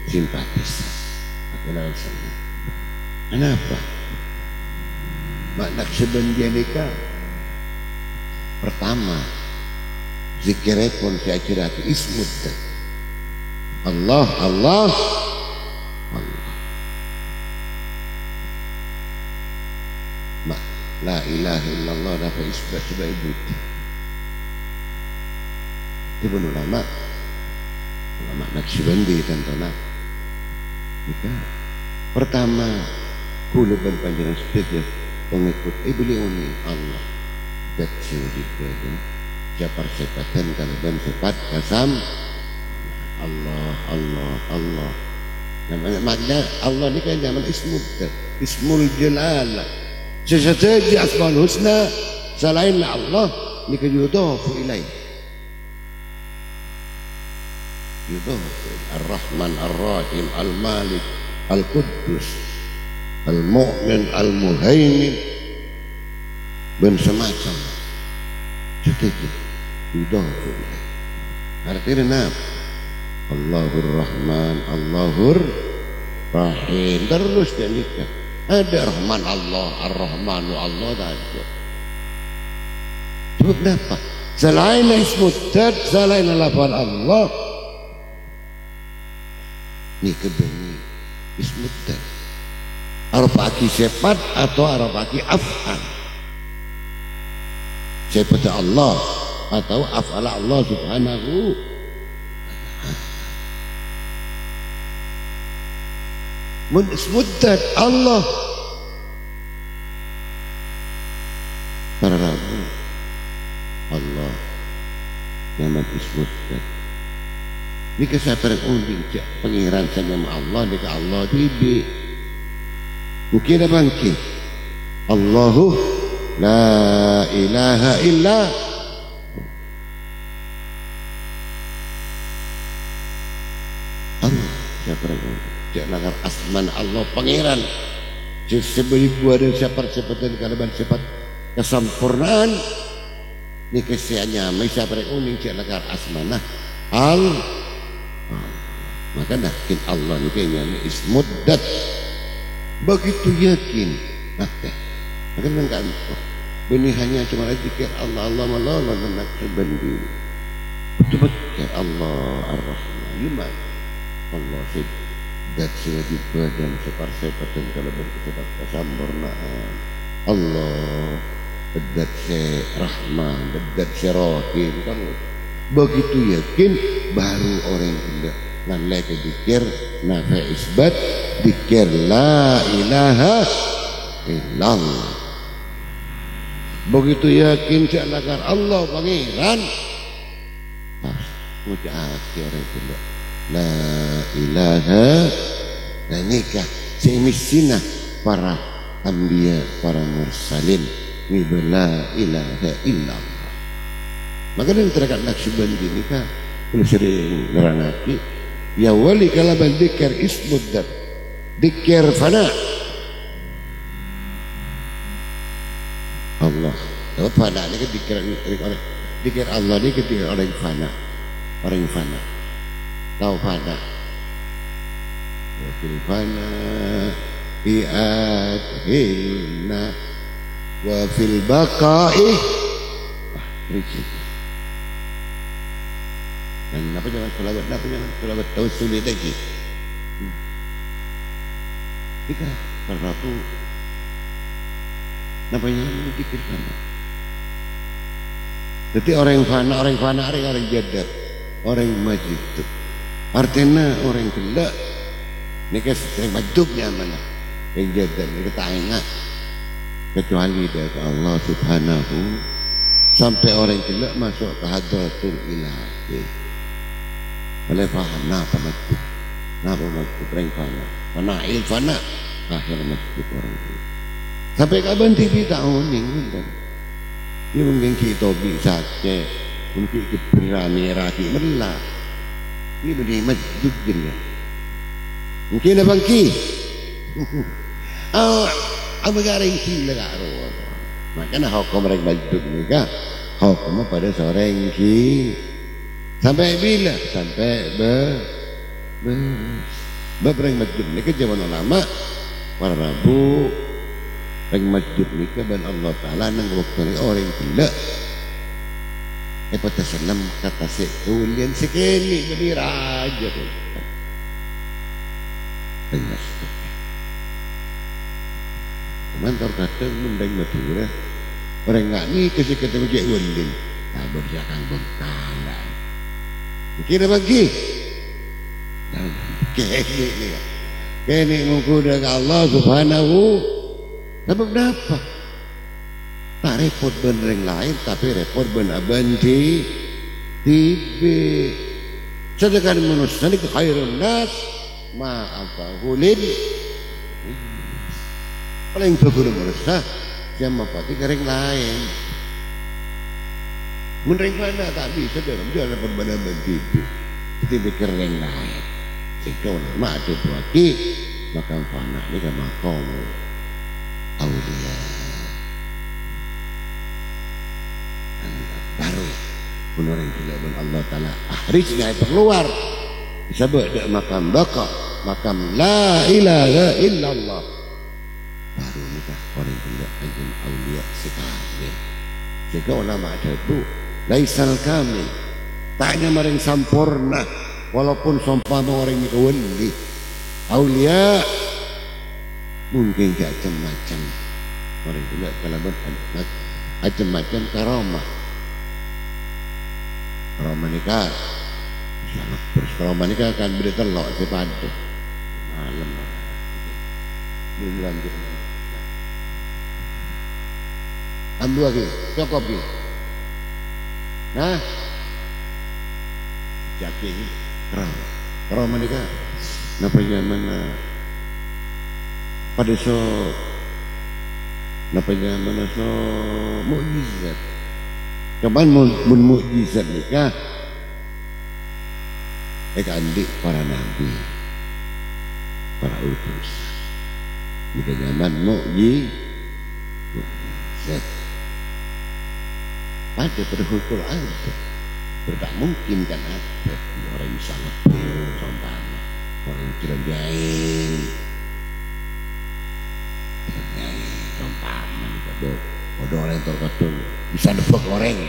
simpatisan. Akhirnya seneng. Kenapa? Makna Naqsabandiyah nèka, pertama, zikirèpon sè ajhârraghi ismud dzat. Allah, Allah, Allah. Ma-, la ilaha illallah napa isbah-isbah ibu. Dhâbuna ulama, ulama Naqsabandi tantona. Nèka, pertama, ghulâ bân panjhennengngan sadhâjâ pangèkot, eh, beliau ni Allah. Zat sè wujud badan, sè parsèpadhân kalabân sèpat kasam-, Allah, Allah, Allah. Namanya, makna Allah nèka nyamana Ismud Dzat, Ismul Jalal. Sè sadhâjâ Asmaul Husna salaènna Allah nèka yudhafu ilaih. Yudhafu Ar-Rahman, Ar-Rahim, Al-Malik, Al-Quddus, Al-Mu'min, Al-Muhaimin, bân samacem. Sadhâjâ yudhafu ilaih. Artèna napa? Allahur Rahman, Allahur Rahim. Terros ghânèka. Adâ' Rahman Allah, Ar-Rahmanu Allah, ta' adâ'. Sabâb napa? Salaènna Ismud Dzat, salaènna lafal Allah, nèka bânnè Ismud Dzat. Aropa'aghi sèpat atau aropa'aghi af'al. Sèpatta Allah atau af'ala Allah Subhanahu. Mon Ismud Dzat Allah, para rabu, Allah nyamana Ismud Dzat. Nèka sè aparèng onèng jhâ' Pangèran sè nyama Allah nèka Allah dhibi'. Èngghi napa èngghi? Allahu la ilaha illa Allah. Sè aparèng onèng jhâ' lakar asmana Allah Pangèran. Sè, sè bâdâ sè parsèpadhân kalabân sèpat kasampornaan. Nèka sè anyamaè sè aparèng onèng jhâ' lakar asmana Al-, Allah. Makana kèng Allah nèka nyamaè Ismud Dzat. Begitu yakin. Nah, tè. Makana nèka bânnè hanya coma zikir Allah, Allah malolo nèka bânnè. Betul-betul Allah Ar-Rahman. Gimana? Allah sè dzat sè wujud badan, sè parsèpadhân kalabân sèpat kasampornaan. Allah, dzat sè Rahman, dzat sè Rahim, kan? Begitu yakin, baru orèng ghellâ' ngallè ka dzikir nafi isbat, dzikir la ilaha illallah. Begitu yakin jhâ' lakar Allah Pangèran, pas ngoca'aghi orèng ghellâ', "La ilaha." Nah, nèka sè mèssèna para anbiya, para mursalin, ngibâ la ilaha illallah. Maka neng tarakat Naqsyabandi nèka, kaulâ serrèng nerrangaghi, èawali kalabân dzikir ismud dzat, dzikir fana. Allah. Sabâb fana nèka dzikir, dzikir Allah nèka dzikir orèng fana. Orèng fana. Tao fana. Wa fil fana'i adkhilna wa fil baqa'i akhrijna. Nah, napa nyamana shalawat? Napa nyamana shalawat? Tao sulit lagi. Hmm. Ika, para rabu. Napa nyamana dzikir fana? Dhâddhi orèng fana, orèng fana arèya orèng jhâdhâb, orèng majdzub. Artèna orèng ghellâ' nèka orèng majdzub nyamana. Orèng jhâdhâb nèka ta' enga' kecuali dâ' ka Allah Subhanahu, sampè' orèng ghellâ' maso' ka hadratul ilahi. Ollè fana, napa majdzub? Napa majdzub? Orèng fana. Fana'il fana. Akhèr majdzub orèng ghellâ'. Sampè' kabân dhibi' ta' onèng, bhunten. Iyâ, mungkin ghi' tobi' sakè', mungkin ghi' berrâ-mèrrâ ghi' mella'. Iyâ, bânnè majdzub jârèya. Mungkin apa èngghi? Ah, apa ka rèng ghellâ' ka rowa. Makana hokom rèng majdzub nèka, hokomma padâ sareng ghi-, sampè' bilâ? Sampè' bâ-, bârâs. Bâb rèng majdzub nèka jhâman olama, para rabu, rèng majdzub nèka bân Allah Ta'ala neng bâkto nèka orèng ghellâ' èpadhâsellem ka tasè' kawâliyân sè kènè' bânnè rajâ. Rèng majdzub. Cuman tor kadhâng mon rèng Madhurâ, orèng nga' nèka sè katèmè ghi' wâlin. Nah, bâdâ sè kang bengkala. Èngghi napa èngghi? Nah, kènè' nèka. Kènè' mongghu dâ' ka Allah Subhanahu. Sabâb napa? Ta' Rèpot bân rèng laèn, tapè rèpot bân abâ'na dhi-, dhibi'. Sedangkan manossa nèka khairun nas ma anfa'ahu lin-, palèng bhâghusna manossa sè amanfaatè ka rèng laèn. Mon rèng fana ta' bisa, dhâlem jhâlân pabâna bân dhibi'. Dhâddhi mèkkèr rèng laèn. Sèngko' ulama adhâbuwâghi, makam fana nèka makam auliya. Bhuru, mon orèng ghellâ' bân Allah Ta'ala, akhrijna, èparlowar. Sabâ' dâ' makam baqa, makam la ilaha illallah. Bhuru nèka orèng ghellâ' anjhân auliya sè kamil. Sèngko' ulama adhâbu, laisal kamil. Ta' nyama rèng samporna, walaupun sompama orèng nèka wali. Auliya mungkin ghi' cem-macem. Orèng ghellâ' kalabân an-, cem-macem karomah. Karomah nèka, bisa lebbur karomah nèka kan bâdâ tello' sè padâ. Malem. Belum lanjut. Ambu lagi, cokop lagi. Nah, jâgâ ini, karomah. Karomah nèka, napa nyamana, padâ so, napa nyamana so mukjizat. Cuman mu-, mun mukjizat nèka, èkaandi' para nabi, para utusan. Nèka nyamana mukji-, mukjizat. Padâ, padâ khulqul adat. Bârâ' ta' mungkin kan adat. Orèng bisa lebbur, sompama. Orèng jrâjâi. Jrâjâi, sompama. Padâ, padâ orèng tor kadhung bisa nebbhâk orèng.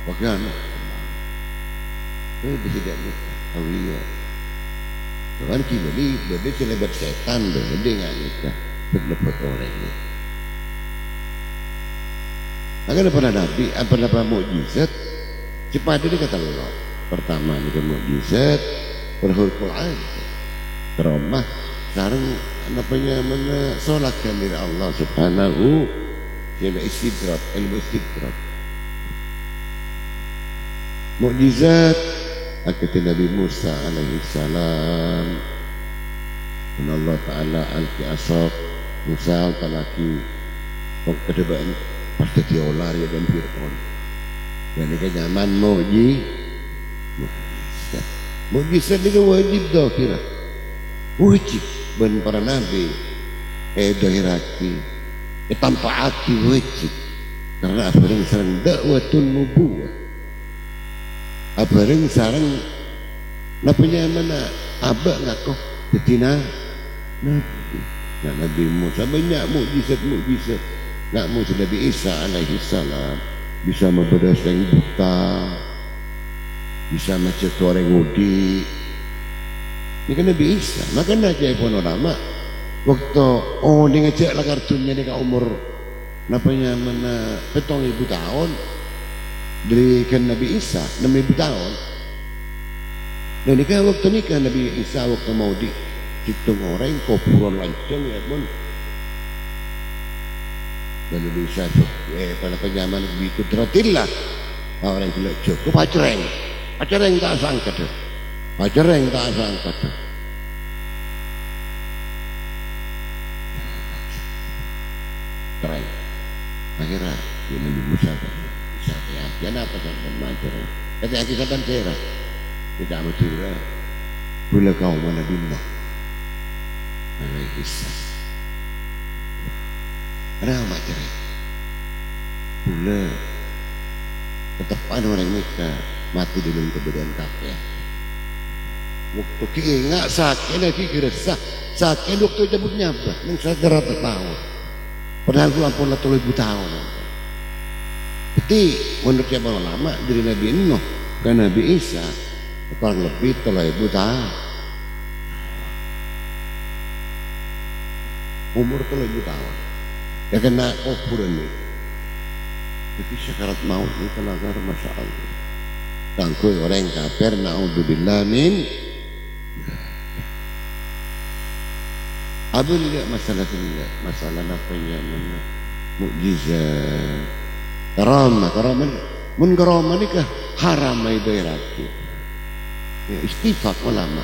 Apa kan? Eh, bisa jadi aulia. Cuman kibali, bâdâ sè lèbât sètan, bâdâ ngan nèka. Bâdâ nebbhâk orèng. Mangkana para nabi, apa-apa mukjizat, sè padâ nèka tello'. Pertama nèka mukjizat, wal khulqul adat. Karomah, sareng napa nyamana, solagan dâri Allah Subhanahu, sehingga istidraj, ilmu istidraj. Mukjizat akadhi Nabi Musa alaihissalam. Mon Allah Ta'ala alqi asok, Musa tolakè, kok kadhâbâ'ân pas dhâddhi olar ya bân Fir'aun. Ghânèka nyamana mukji-, mukjizat. Mukjizat nèka wajib dhâhirrâ. Wajib bân para nabi èdhâhirraghi, ètampa'aghi wajib. Karna abhâreng sareng da'watun nubuwah. Abhâreng sareng napa nyamana abâ' ngako dhâddhi na-, nabi. Na, Nabi Musa bânnya' mukjizat-mukjizat. Na, Musa, Nabi Isa alaihissalam bisa mabâdâ sè buta, bisa majhâk orèng odi'. Nèka Nabi Isa. Makana ca'èpon ulama, bâkto onènga jhâ' lakar dhunnya nèka omor napa nyamana, pèttong èbu taon, dâri ghân Nabi Isa, nem èbu taon. Nah, nèka bâkto nèka Nabi Isa bâkto maodi' sèttong orèng, kobhurân lanjhâng, ya pon. Nah, Nabi Isa, eh, pada penyamana bi kudratillah. Nah, orèng ghellâ' jhâgâ pacerrèng. Pacerrèng ta' sangkadhâ. Pacerrèng ta' sangkadhâ. Cerrèng. Akhirnya, ya, Nabi Musa tanya, "Isa, ya, kenapa sampean macerrèng?" Katanya, "Aki sampean sèra?" Kita Madura, "Ghulâ kaumma Nabi Nuh alaihissalam." Kenapa macerrèng? Ghulâ, kateppa'an orèng nèka matè dâlem kabâdâ'ân kapèr. Bâkto ghi' enga' sakè'na ghi' ghârassa, sakè'na bâkto ècabut nyabâ, neng sakarat maot. Padahal ghulâ ampon la tello èbu taon. Dhâddhi, menurut ca'èpon ulama, dâri Nabi Nuh ka Nabi Isa, kurang lebbi tello èbu taon. Omor tello èbu taon. Ya kèng kobhurân nèka. Dhâddhi sakarat maot nèka lakar, masya Allah. Kaangghuy orèng kapèr, naudzubillah min. Abâ' nèka masalah sè nèka, masalah napa nyamana mukjizat. Karamah, karamah. Mon karamah nèka haram èdhâ'ârraghi. Ya, ittifaq ulama.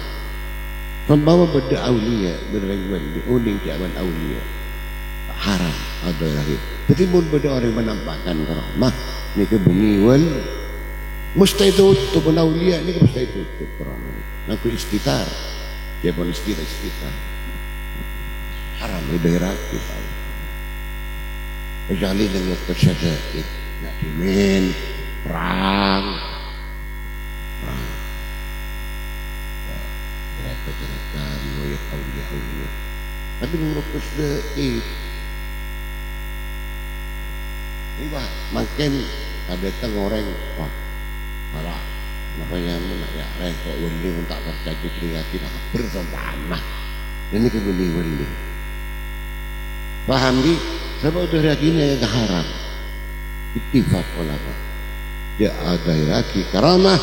Sampama bâdâ auliya, bâdâ orèng wali, onèng ca'èpon auliya. Haram èdhâ'ârraghi. Dhâddhi mon bâdâ orèng menampakkan karamah, nèka bânnè wali. Mustahil tutup, mon auliya nèka mustahil tutup karamah. Ngangghuy istitar. Ca'èpon istitar, istitar. Haram èdhâ'ârraghi, Pak. Kecuali neng bâkto syada'id, nggak dimen, perang. Perang. Ya, cerita-cerita, riwayat aulia-aulia. Tapi neng bâkto syada'id, ini, Pak, mangkèn ada teng orèng, wah, salah. Napa nyamana, ya, rèng kok wali mon ta' parcajâ dhâri ati, nah, ber sampana. Ini ke wali-wali. Paham, Ki? Sabâb dhâri atine haram. Ittifaq ulama. Ya, èdhâ'ârraghi karamah.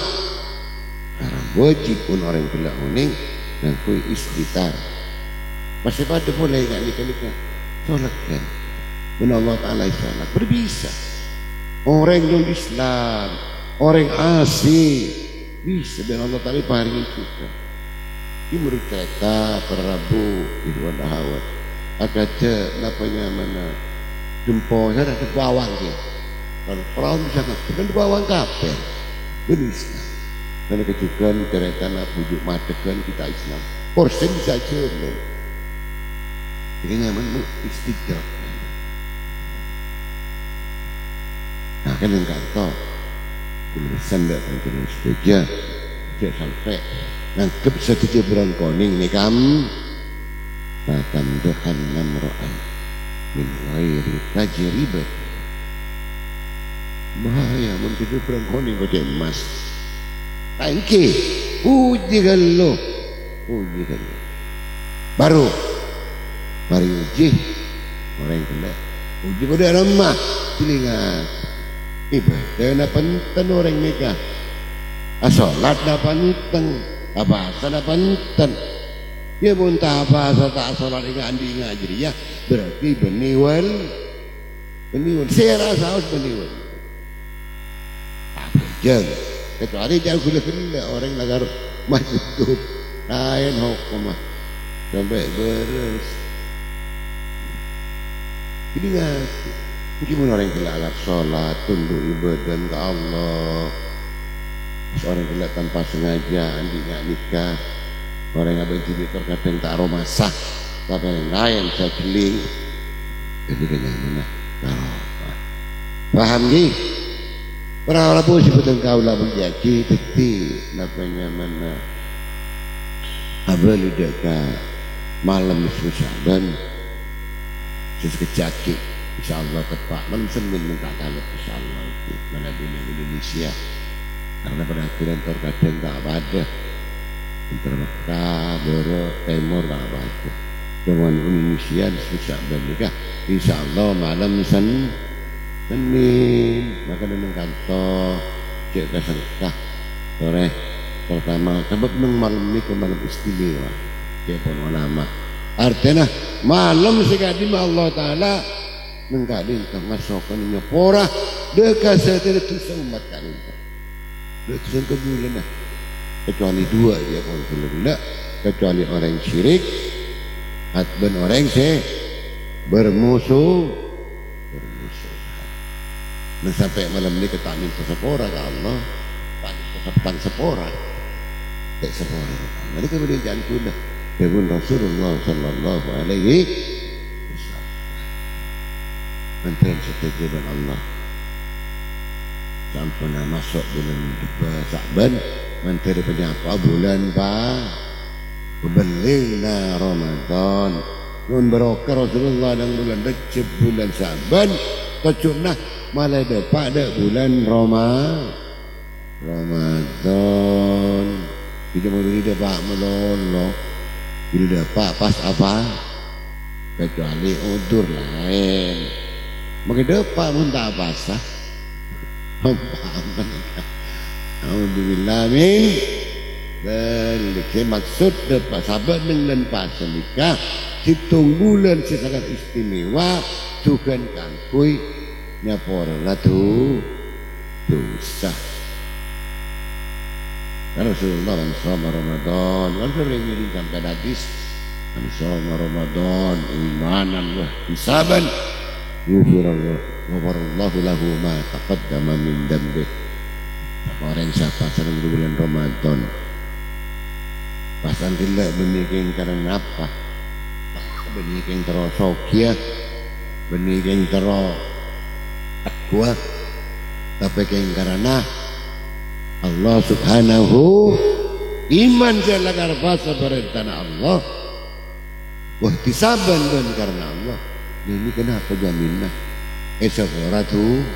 Haram wajib pon orèng ghellâ' onèng ngangghuy istitar. Masih padâ polè ka'nèka-nèka. Sholat kan. Mon Allah Ta'ala sholat. Berbisa. Orèng non-Islam. Orèng asing. Bisa, bân Allah Ta'ala parèngè jhughân. Ini menurut cerita para rabu, ikhwan akhwat. Akadhâ' napa nyamana dempo, sara dempo awang, ya. Kalau perahu bisa ngatur, kan dempo awang kabeh. Bân Islam. Karena kejhughân ceritana bujuk madheghân kita Islam. Persen bisa jalan. Jadi nyaman, Bu, istidrak. Nah, kan yang kanto. Kaulâ pesen dâ' panjhennengngan sadhâjâ, jhâ' sampè' nganggep sadhâjâ bârâng konèng nèka, "La tamdahanna imra'an min ghairi tajribah." Bahaya, mon sadhâjâ bârâng konèng kodhu emmas. Ta' ènggi, pojhi ghâllu. Pojhi ghâllu. Baru. Mari uji. Orèng ghellâ'. Uji kodhu aremma. Jhâlingan. Ibâdâna penten orèng nèka. Asolatna penten. Apasana penten. Ya, mon ta' apasa, ta' asolat, ènga'-ènga' jârèya, berarti bânnè wal. Bânnè wal. Sè rasa saos bânnè wal. Abhâjâng. Kecuali jhâ' ghulâ ghellâ' orèng lakar majhudud. Laèn hokomma. Sampè' bârâs. Ini ngasih. Ènggi mon orèng ghellâ' alat sholat, tunduk ibâdâna ka Allah. Terus orèng ghellâ' tanpa sengaja, andi' nga' nèka. Orèng abâ' dhibi' tor kadhâng ta' aromasa. Tapè laèn sajhelling. Jadi kenyamanan. Nah, paham, ghi? Para rabu sè bhâdhân kaulâ mulya'aghi, dhâddhi napa nyamana abâli dâ' ka malem nisfu Sya'ban, sè sakejjhâ' aghi', insyaallah teppa' malem Sennèn mon ta' kalèp, insyaallah, ghi, manabi neng Indonesia. Karena panampilan tor kadhâng ta' padâ. Antara Mekkah, bârâ', tèmor, ta' padâ. Coma Indonesia nisfu Sya'ban nèka, insyaallah malem Sen-, Sennèn, maka neng kanto, cè' ka sengka, torè, pertama, sabâb neng malem nèka malem istimewa, ca'èpon ulama. Artèna, malem sè ka'dimma Allah Ta'ala neng ka'dinto ngasokan nyapora dâ' ka sadhâjâna dhusa ommat ka'dinto. Dâ' dhusa ka bulânna. Kecuali dua, ya, kalau bulân enggak, kecuali orèng syirik, at-, bân orèng sè bermusuh. Bermusuhan. Nah, sampè' malem nèka ta' mènta sapora ka Allah. Ta' mènta sap-, ta' sapora. Ta' sapora ka Allah. Nèka bâdâ jhân kaulâ. Dhâbuna Rasulullah sallallahu alaihi wasallam. Mandhâr sadhâjâ bân Allah. Samponna maso' bulân Sya'ban, mandhâr panyapa bulân pa-, Pabellina Ramadan. Nyo'on barokah Rasulullah neng bulân Rejjeb, bulân Sya'ban, tojjhuna malè dâpa' dâ' bulân Roma-, Ramadan. Tidak mau dâpa' malolo. Tidak dâpa' pas apa? Kecuali udzur laèn. Mangkè dâpa' mon ta' apasa. Ompama nèka. Naudzubillah min dzalik. Sè maksod dâpa' sabâ' neng bulân pasa nèka, sèttong bulân sè sangat istimewa, jhughân kaangghuy Nyaporana du-, dusa. Kan Rasulullah, "Man shoma Ramadan," kan sering ngiring sampèyan hadis, "Man shoma Ramadan imanan wa ihtisaban, ghufirallahu, ghafarallahu lahu ma taqaddama min dzanbih." Sapa orèng sapa sareng bulân Ramadan, pas anggella' bânnè kèng karana napa? Bânnè kèng terro sogiyâ, bânnè kèng terro aghâwâ, tapè kèng karana Allah Subhanahu, iman sè la karabasa parèntana Allah, wahtisaban bân karana Allah. Nèka napa jaminna? Èsapora du-,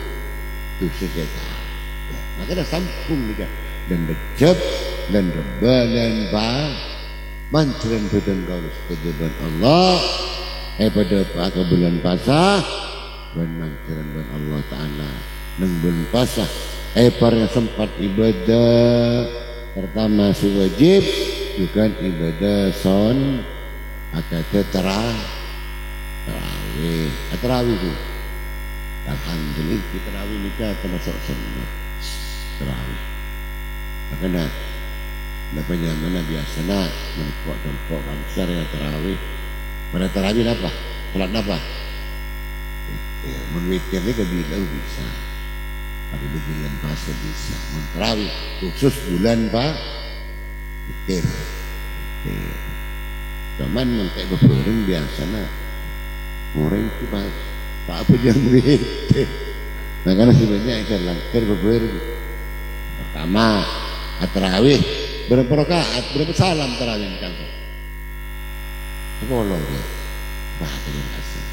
dusa sè ta-, makana sambhung nèka. Lân Rejjeb, lân Rebbâ, lân Pa-, Mandhârân bhâdhân kaulâ sadhâjâ bân Allah èpadhâpa'a ka bulân pasa, bân mandhârân bân Allah Ta'ala neng bulân pasa èparèngè sempat ibadah. Pertama sè wajib, jhughân ibadah son-, akadhâ tara-, tarawih. Ah, tarawih, Bu. Alhamdulillah, tarawih nèka tamaso' sunnah. Tarawih. Makana, napa nyamana biyasana, mon po'-, mon po' Kamsar ya tarawih. Marè tarawih napa? Salat napa? Witir. Mon witir nèka bilâ bisa. Tapè bulân pasa bisa. Mon tarawih khusus bulân pa-, witir. Witir. Cuman mon ta' bhâbhâreng biyasana orèng sè pa-, ta' abhâjâng witir. Makana sè bânnya' sè langghâr bhâbhâreng. Pertama, at-tarawih. Bârâmpa raka'at, bârâmpa salam tarawih nèka? Sapolo, ya. Wah, terima kasih.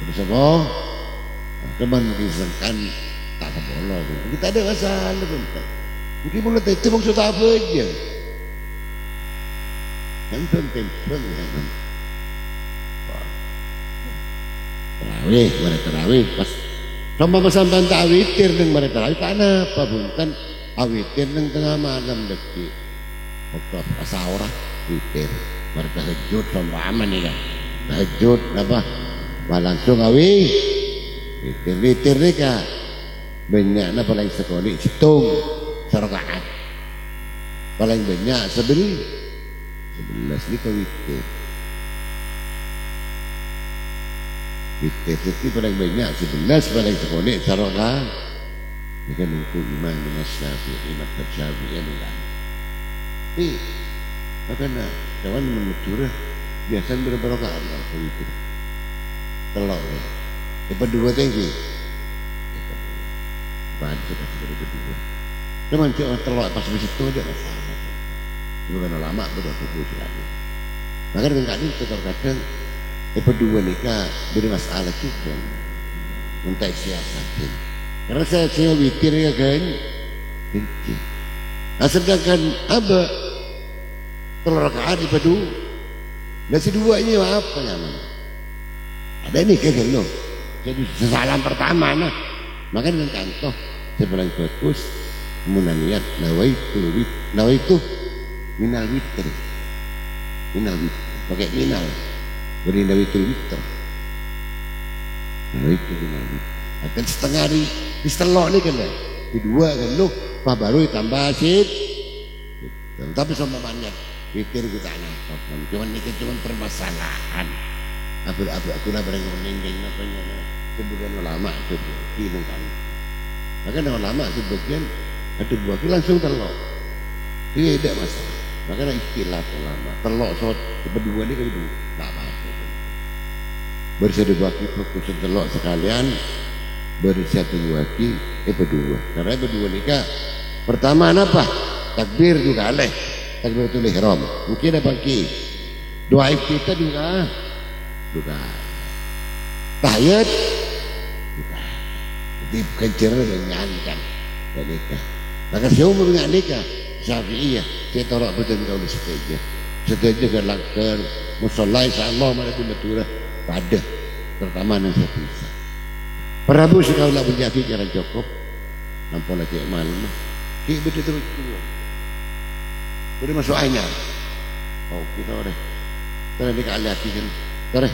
Terros apa? Cuman mungkin sengkan ta' sapolo, Bu. Mungkin ta' ada masalah, Bu. Mungkin mula tadi maksud apa aja? Kan tembang, ya, kan? Wah. Tarawih, marè tarawih, pas sama-sama sampeyan ta' witir neng marè tarawih, ta' napa, Bu. Kan awitir neng tengnga malem, dâgghi'. Bâkto pas saora, witir. Marè tahajjud, sompama nèka. Tahajjud, napa? Wah, langsung awi-, witir. Witir nèka bânnya'na palèng sakonè' sèttong, saraka'at. Palèng bânnya' sabel-, sabellâs nèka witir. Witir, dâddhi palèng bânnya' sabellâs, palèng sakonè' saraka-, Nèka nengku imam Imam Syafi'i, madzhab Syafi'i nèka. Ih, makana, cuman mon Madhurâ, biyasana bârâmpa raka'at, Pak, witir. Tello', ya. Èpadhuwâ tèngghi. Èpadhuwâ. Pas, pas, pas, èpadhuwâ. Cuman, cè' tello' pas bâdâ sèttong aja masalah. Cuma kan ulama bâdâ hukum sèra. Makana kan kadhâng, kadhâng èpadhuwâ nèka bâdâ masalah jhughân. Mon ta' èsiyasatin. Karena sè, sè witir ya kan. Ghânjhâ. Nah, sedangkan abâ' tello raka'at èpadhu-, lah sè duwâ' ini apa nyamana? Ada ini kan lo. Jadi salam pertama, nah. Makana neng kanto, sè palèng bhâghus, mon niat nawaitu wit-, nawaitu minal witri. Minal witri. Pakai minal. Bânnè nawaitul witr. Nawaitu minal witri. Akan setengah di, di tello' nèka, kan, ya? Di duwâ' kan lo, pas bhuru ètambâ sit-, Tapi seumpamana witir kita napa, cuman nèka cuman permasalahan. Abâ-, abâ-, kaulâ bâreng onèng kèng napa nyana, sebagian ulama adhâbuwâghi neng kan. Makana ulama sebagian adhâbuwâghi langsung tello'. Tidak masalah. Makana ikhtilaf ulama. Tello' sot, bâdhuwâ nèka bâdhu. Nggak apa-apa. Bârâs adhâbuwâghi bhâghus tello' sakalèyan, bârâs adhâbuwâghi èpadhuwâ. Karena èpadhuwâ nèka, pertama napa? Takbir du kalè. Takbiratul ihram. Mungkin apa ki? Du'a iftitah du ka-, du kalè. Tahiyat du kalè. Jadi ghânjhârânna bânnya' kan. Ghânèka. Maka sè umum ghânèka, Syafi'iyah, sè toro' bhâdhân kaulâ sadhâjâ. Sadhâjâ ghâlâghâr, musholla, insyaallah, marè di Madhurâ, padâ. Terutama neng Syafi'iyah. Prabu sè kaulâ bânjâghi kèra cokop. Nampola cè' malem. Ghi' bâdâ terro juwâ. Bâdâ maso' anyar. Oh, kita orèng. Terro di kali ati kan. Terro.